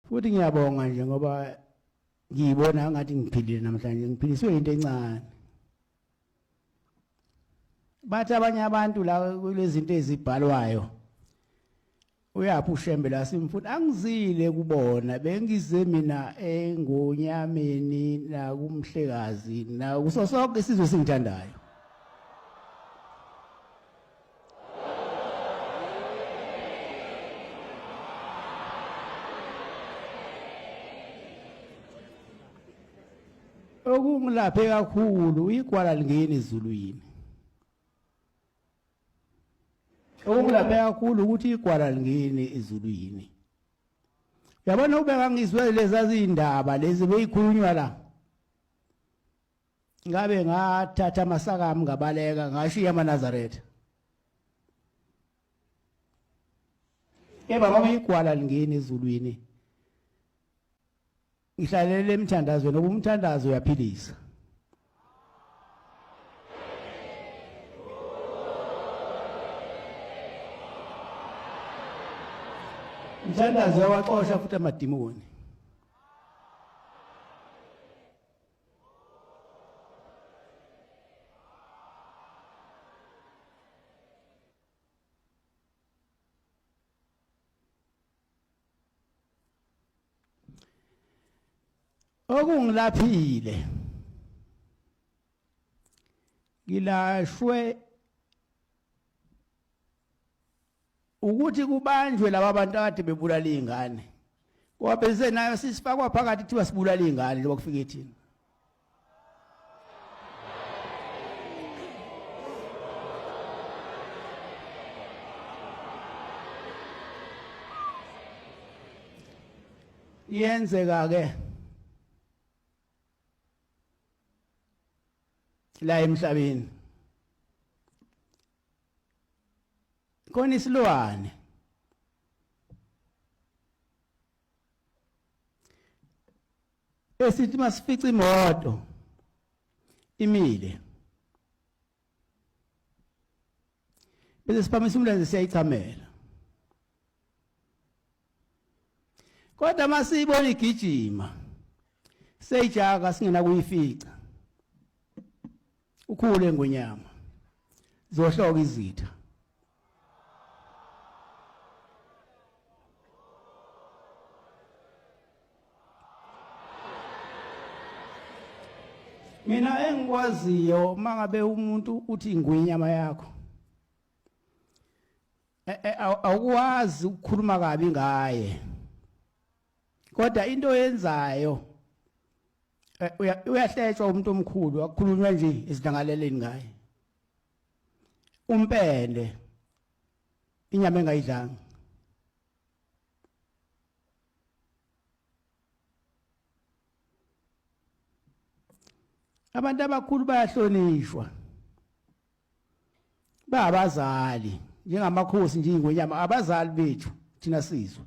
Futhi ngiyabonga nje ngoba ngiyibona ngathi ngiphilile namhlanje, ngiphiliswe into encane. Bathi abanye abantu la kulezinto ezibhalwayo uyaphi uShembe la simfuna angizile kubona bengize mina engonyameni nakumhlekazi nakuso sonke isizwe singithandayo. Okungilaphe kakhulu igwala lingeni ezulwini. Okungilaphe kakhulu ukuthi igwala lingeni ezulwini. Uyabona ubeka ngizwe lezi azindaba lezi beyikhulunywa la. Ngabe ngathatha amasaka ami ngabaleka ngashiya amaNazaretha. Kepha ngoba igwala lingeni ezulwini. Ngihlalele emthandazweni ngoba umthandazo uyaphilisa. Umthandazo uyawaxosha futhi amadimoni. Okungilaphile ngilashwe ukuthi kubanjwe laba bantu akade bebulala izingane ngoba bese nayo sisifakwa phakathi kuthiwa sibulala izingane njengoba kufike thina. Iyenzeka ke la emhlabeni khona isilwane esithi masifica imoto imile bese siphamisa umlenze siyayichamela kodwa masiyibona igijima seyijaka singena kuyifica ukhule ngonyama zohloka izitha. Mina engikwaziyo mangabe umuntu uthi ingwinyama yakho e, e, awukwazi ukukhuluma kabi ngaye kodwa into oyenzayo eh, uyahletshwa umuntu omkhulu akukhulunywa nje esidlangaleleni ngaye umpende inyama engayidlanga. Abantu abakhulu bayahlonishwa babazali njengamakhosi nje ingonyama abazali bethu thina sizwe.